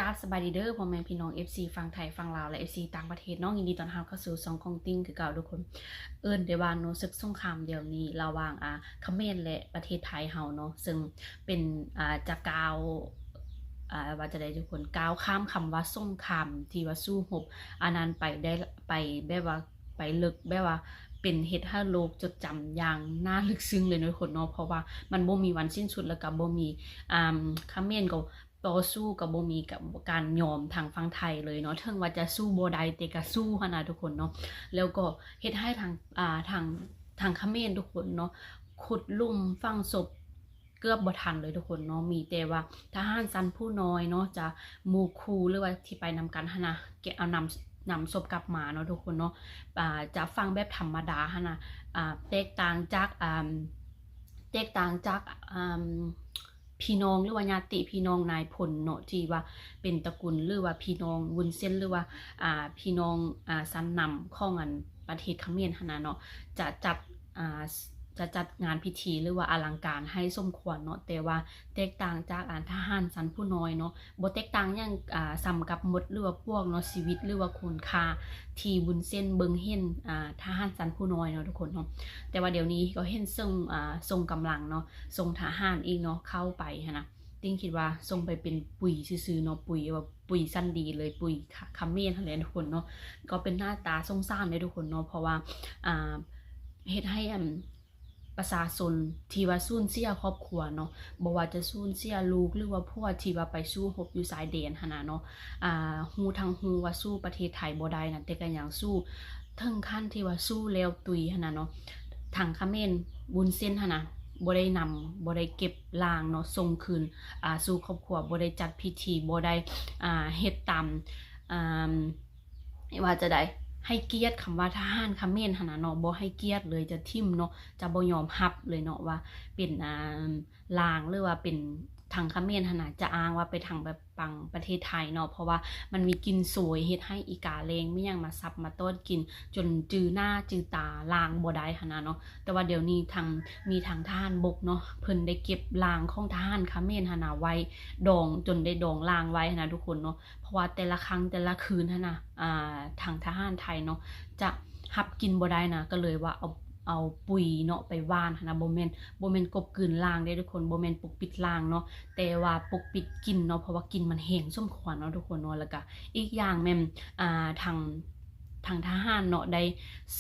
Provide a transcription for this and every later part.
ກາບສະບາຍດີເດີ ພໍ່ແມ່ພີ່ນ້ອງ ເອັຟຊີ ຝັ່ງໄທ ຝັ່ງລາວ ແລະ ເອັຟຊີ ຕ່າງປະເທດເນາະ. ຍິນດີຕ້ອນຮັບເຂົ້າສູ່ຊ່ອງຂອງຕິ່ງຄືເກົ່າທຸກຄົນ. ເອີ້ນໄດ້ວ່າເນາະ ເຊິ່ງສົງຄາມດຽວນີ້ລະຫວ່າງ ອາ ຂະເໝນ ແລະ ປະເທດໄທເຮົາເນາະ ເຊິ່ງເປັນ ອາ ຈະກ້າວ ອາ ວ່າຈະໄດ້ທຸກຄົນ ກ້າວຂ້າມຄຳວ່າສົງຄາມທີ່ວ່າສູ້ຮົບ ອັນນັ້ນໄປໄດ້ ໄປແບບວ່າ ໄປເລິກ ແບບວ່າເປັນເຮັດໃຫ້ໂລກຈົດຈຳຢ່າງໜ້າລຶກຊຶ້ງເລີຍເນາະທຸກຄົນເນາະ. ເພາະວ່າມັນບໍ່ມີວັນສິ້ນສຸດ ແລ້ວກໍບໍ່ມີ ອາ ຂະເໝນກໍຕໍ່ສູ້ ກໍບໍ່ມີການຍອມທາງຝັ່ງໄທເລີຍເນາະ. ເຖິງວ່າຈະສູ້ບໍ່ໄດ້ ແຕ່ກໍສູ້ຫັ້ນນະທຸກຄົນເນາະ. ແລ້ວກໍເຮັດໃຫ້ທາງ ອາ ທາງ ທາງຂະເໝນທຸກຄົນເນາະ ຂຸດຫຼຸມຝັງສົບ ເກືອບບໍ່ທັນເລີຍທຸກຄົນເນາະ. ມີແຕ່ວ່າທະຫານຊັ້ນຜູ້ນ້ອຍເນາະ ຈະໝູ່ຄູ່ ຫຼືວ່າທີ່ໄປນຳກັນຫັ້ນນະ ເກັບເອົານຳ ນຳສົບກັບມາເນາະທຸກຄົນເນາະ. ອາ ຈະຝັງແບບທຳມະດາຫັ້ນນະ ອາ ແຕກຕ່າງຈາກ ອາ ແຕກຕ່າງຈາກ ອາ ພີ່ນ້ອງ ຫຼືວ່າຍາດຕິພີ່ນ້ອງນາຍພົນເນາະ ທີ່ວ່າເປັນຕະກຸນ ຫຼືວ່າພີ່ນ້ອງວຸ້ນເສັ້ນ ຫຼືວ່າ ອາ ພີ່ນ້ອງ ອາ ຊັ້ນນຳຂອງ ອັນ ປະເທດຂະເໝນຫັ້ນນະເນາະ ຈະຈັດ ອາ ຈະຈັດງານພິທີ ຫຼືວ່າອະລັງການໃຫ້ສົມຄວນເນາະ. ແຕ່ວ່າແຕກຕ່າງຈາກ ອາ ທະຫານຊັ້ນຜູ້ນ້ອຍເນາະ ບໍ່ແຕກຕ່າງຫຍັງ ອາ ສ່ຳກັບມົດ ຫຼືວ່າປວກເນາະ ຊີວິດ ຫຼືວ່າຄຸນຄ່າທີ່ວຸ້ນເສັ້ນເບິ່ງເຫັນ ອາ ທະຫານຊັ້ນຜູ້ນ້ອຍເນາະທຸກຄົນເນາະ. ແຕ່ວ່າດຽວນີ້ກໍເຫັນສົ່ງ ອາ ສົ່ງກຳລັງເນາະ ສົ່ງທະຫານອີກເນາະ ເຂົ້າໄປຫັ້ນນະ. ຕິ່ງຄິດວ່າສົ່ງໄປເປັນປຸຍຊື່ໆເນາະ ປຸຍແບບປຸຍຊັ້ນດີເລີຍ ປຸຍຂະ ຂະເໝນຫັ້ນແຫຼະທຸກຄົນເນາະ. ກໍເປັນໜ້າຕາສົງສານເດ້ທຸກຄົນເນາະ ເພາະວ່າ ອາ ເຮັດໃຫ້ ອັນ ປະຊາຊົນທີ່ວ່າສູນເສຍຄອບຄົວເນາະ ບໍ່ວ່າຈະສູນເສຍລູກ ຫຼືວ່າຜົວທີ່ວ່າໄປສູ້ຮົບຢູ່ຊາຍແດນຫັ້ນນະເນາະ ອາ ຮູ້ທັງຮູ້ວ່າສູ້ປະເທດໄທບໍ່ໄດ້ນະ ແຕ່ກໍຍັງສູ້ ເຖິງຂັ້ນທີ່ວ່າສູ້ແລ້ວຕຸຍຫັ້ນນະເນາະ. ທາງຂະເໝນວຸ້ນເສັ້ນຫັ້ນນະ ບໍ່ໄດ້ນຳ ບໍ່ໄດ້ເກັບຮ່າງເນາະ ສົ່ງຄືນ ອາ ສູ່ຄອບຄົວ ບໍ່ໄດ້ຈັດພິທີ ບໍ່ໄດ້ ອາ ເຮັດຕາມ ອາ ວ່າຈະໄດ້ ໃຫ້ກຽດ ຄຳວ່າທະຫານຂະເໝນຫັ້ນນະເນາະ ບໍ່ໃຫ້ກຽດເລີຍ ຈະຖິ້ມເນາະ ຈະບໍ່ຍອມຮັບເລີຍເນາະ ວ່າເປັນ ອາ ລາງ ຫຼືວ່າເປັນທາງຂະເໝນຫັ້ນນະ ຈະອ້າງວ່າໄປທາງແບບຝັ່ງປະເທດໄທເນາະ ເພາະວ່າມັນມີກິ່ນໂຊຍ ເຮັດໃຫ້ອີກາແລງ ມີຫຍັງມາສັບມາຕ້ອນກິນ ຈົນຈື່ໜ້າຈື່ຕາລາງບໍ່ໄດ້ຫັ້ນນະເນາະ. ແຕ່ວ່າດຽວນີ້ທາງ ມີທາງທະຫານບົກເນາະ ເພິ່ນໄດ້ເກັບລາງຂອງທະຫານຂະເໝນຫັ້ນນະໄວ້ ດອງ ຈົນໄດ້ດອງລາງໄວ້ຫັ້ນນະທຸກຄົນເນາະ. ເພາະວ່າແຕ່ລະຄັ້ງແຕ່ລະຄືນຫັ້ນນະ ອາ ທາງທະຫານໄທເນາະ ຈະຮັບກິນບໍ່ໄດ້ນະ ກໍເລີຍວ່າເອົາ ເອົາປຸຍເນາະໄປຫວ່ານຫັ້ນນະ ບໍ່ແມ່ນ ບໍ່ແມ່ນກົບກືນລາງເດ້ທຸກຄົນ ບໍ່ແມ່ນປົກປິດລາງເນາະ ແຕ່ວ່າປົກປິດກິ່ນເນາະ ເພາະວ່າກິ່ນມັນແຮງສົມຄວນເນາະທຸກຄົນເນາະ. ແລ້ວກະອີກຢ່າງແມ່ນ ອາ ທາງ ທາງທະຫານເນາະ ໄດ້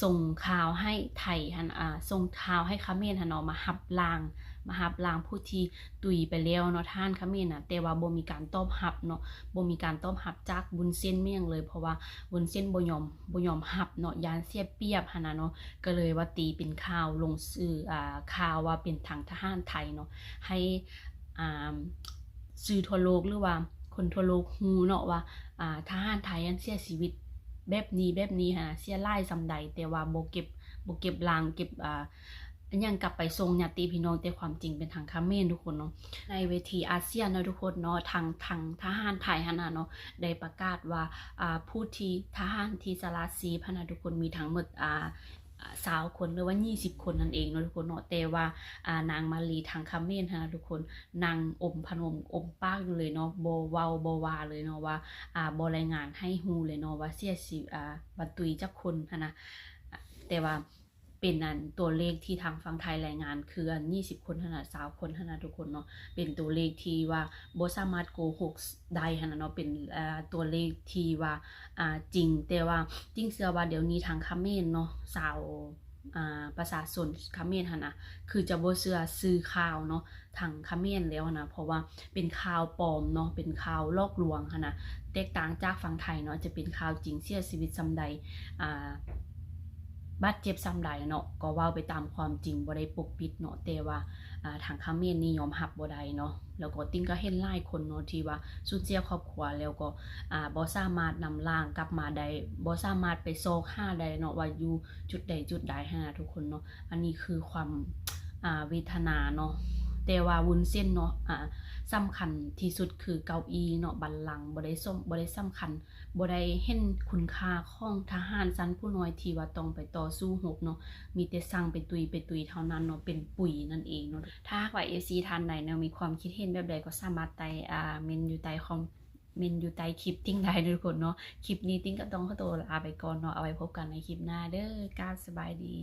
ສົ່ງຂ່າວໃຫ້ໄທຫັ້ນ ອາ ສົ່ງຂ່າວໃຫ້ຂະເໝນຫັ້ນເນາະ ມາຮັບລາງ ມາຮັບລາງຜູ້ທີ່ຕຸຍໄປແລ້ວເນາະ ທະຫານຂະເໝນນະ ແຕ່ວ່າບໍ່ມີການຕອບຮັບເນາະ ບໍ່ມີການຕອບຮັບຈາກວຸ້ນເສັ້ນແມ່ນຫຍັງເລີຍ ເພາະວ່າວຸ້ນເສັ້ນບໍ່ຍອມ ບໍ່ຍອມຮັບເນາະ ຢ້ານເສຍປຽບຫັ້ນນະເນາະ. ກໍເລີຍວ່າຕີເປັນຂ່າວລົງສື່ ອາ ຂ່າວວ່າເປັນທາງທະຫານໄທເນາະ ໃຫ້ ອ່າ ສື່ທົ່ວໂລກ ຫຼືວ່າຄົນທົ່ວໂລກຮູ້ເນາະວ່າ ອາ ທະຫານໄທຫັ້ນເສຍຊີວິດແບບນີ້ ແບບນີ້ຫັ້ນນະ ເສຍຫຼາຍສ່ຳໃດ ແຕ່ວ່າບໍ່ເກັບ ບໍ່ເກັບລາງ ເກັບ ອາ ອີ່ຫຍັງກັບໄປສົ່ງຍາດຕິພີ່ນ້ອງ ແຕ່ຄວາມຈິງເປັນທາງຂະເໝນທຸກຄົນເນາະ. ໃນເວທີອາຊຽນເນາະທຸກຄົນເນາະ ທາງ ທາງທະຫານໄທຫັ້ນນະເນາະ ໄດ້ປະກາດວ່າ ອາ ຜູ້ທີ່ ທະຫານທີ່ສະຫຼະຊີບຫັ້ນນະທຸກຄົນ ມີທັງໝົດ ອາ ຊາວຄົນ ຫຼືວ່າຊາວຄົນນັ້ນເອງເນາະທຸກຄົນເນາະ. ແຕ່ວ່າ ອາ ນາງມາລີທາງຂະເໝນຫັ້ນນະທຸກຄົນ ນັ່ງອົມພະນົມ ອົມປາກຢູ່ເລີຍເນາະ ບໍ່ເວົ້າບໍ່ວ່າເລີຍເນາະ ວ່າ ອາ ບໍ່ລາຍງານໃຫ້ຮູ້ເລີຍເນາະ ວ່າເສຍຊີ ອາ ວ່າຕຸຍຈັກຄົນຫັ້ນນະ. ແຕ່ວ່າເປັນ ອັນ ຕົວເລກທີ່ທາງຝັ່ງໄທລາຍງານ ຄື ອັນ ຊາວຄົນຫັ້ນນະ ຊາວຄົນຫັ້ນນະທຸກຄົນເນາະ ເປັນຕົວເລກທີ່ວ່າບໍ່ສາມາດໂກຫົກ ໄດ້ຫັ້ນນະເນາະ ເປັນ ອາ ຕົວເລກທີ່ວ່າ ອາ ຈິງ. ແຕ່ວ່າຈິງເຊື່ອວ່າດຽວນີ້ທາງຂະເໝນເນາະ ຊາວ ອາ ປະຊາຊົນຂະເໝນຫັ້ນນະ ຄືຈະບໍ່ເຊື່ອສື່ຂ່າວເນາະ ທາງຂະເໝນແລ້ວຫັ້ນນະ ເພາະວ່າເປັນຂ່າວປອມເນາະ ເປັນຂ່າວຫຼອກລວງຫັ້ນນະ. ແຕກຕ່າງຈາກຝັ່ງໄທເນາະ ຈະເປັນຂ່າວຈິງ ເສຍຊີວິດສ່ຳໃດ ອາ ບາດເຈັບສ່ຳໃດເນາະ ກໍເວົ້າໄປຕາມຄວາມຈິງ ບໍ່ໄດ້ປົກປິດເນາະ. ແຕ່ວ່າ ອາ ທາງຂະເໝນນີ້ຍອມຮັບບໍ່ໄດ້ເນາະ ແລ້ວກໍຕິ່ງກໍເຫັນຫຼາຍຄົນເນາະ ທີ່ວ່າສູນເສຍຄອບຄົວ ແລ້ວກໍ ອາ ບໍ່ສາມາດນຳຮ່າງກັບມາໄດ້ ບໍ່ສາມາດໄປຊອກຫາໄດ້ເນາະ ວ່າຢູ່ຈຸດໃດຈຸດໃດຫັ້ນນະທຸກຄົນເນາະ. ອັນນີ້ຄືຄວາມ ອາ ເວທະນາເນາະ. ແຕ່ວ່າວຸ້ນເສັ້ນເນາະ ອາ ສຳຄັນທີ່ສຸດຄືເກົ້າອີ້ເນາະ ບັນລັງ ບໍ່ໄດ້ສົມ ບໍ່ໄດ້ສຳຄັນ ບໍ່ໄດ້ເຫັນຄຸນຄ່າຂອງທະຫານຊັ້ນຜູ້ນ້ອຍທີ່ວ່າຕ້ອງໄປຕໍ່ສູ້ຮົບເນາະ ມີແຕ່ສັ່ງໄປຕຸຍ ໄປຕຸຍເທົ່ານັ້ນເນາະ ເປັນປຸຍນັ້ນເອງເນາະ. ຖ້າຫາກວ່າເອັຟຊີທ່ານໃດເນາະ ມີຄວາມຄິດເຫັນແບບໃດ ກໍສາມາດໃຕ້ ອາ ເມັນຢູ່ໃຕ້ຄອມ ເມັນຢູ່ໃຕ້ຄລິບຕິ່ງໄດ້ເດີທຸກຄົນເນາະ. ຄລິບນີ້ຕິ່ງກໍຕ້ອງຂໍຕົວລາໄປກ່ອນເນາະ. ເອົາໄວ້ພົບກັນໃນຄລິບໜ້າເດີ. ກາບສະບາຍດີ.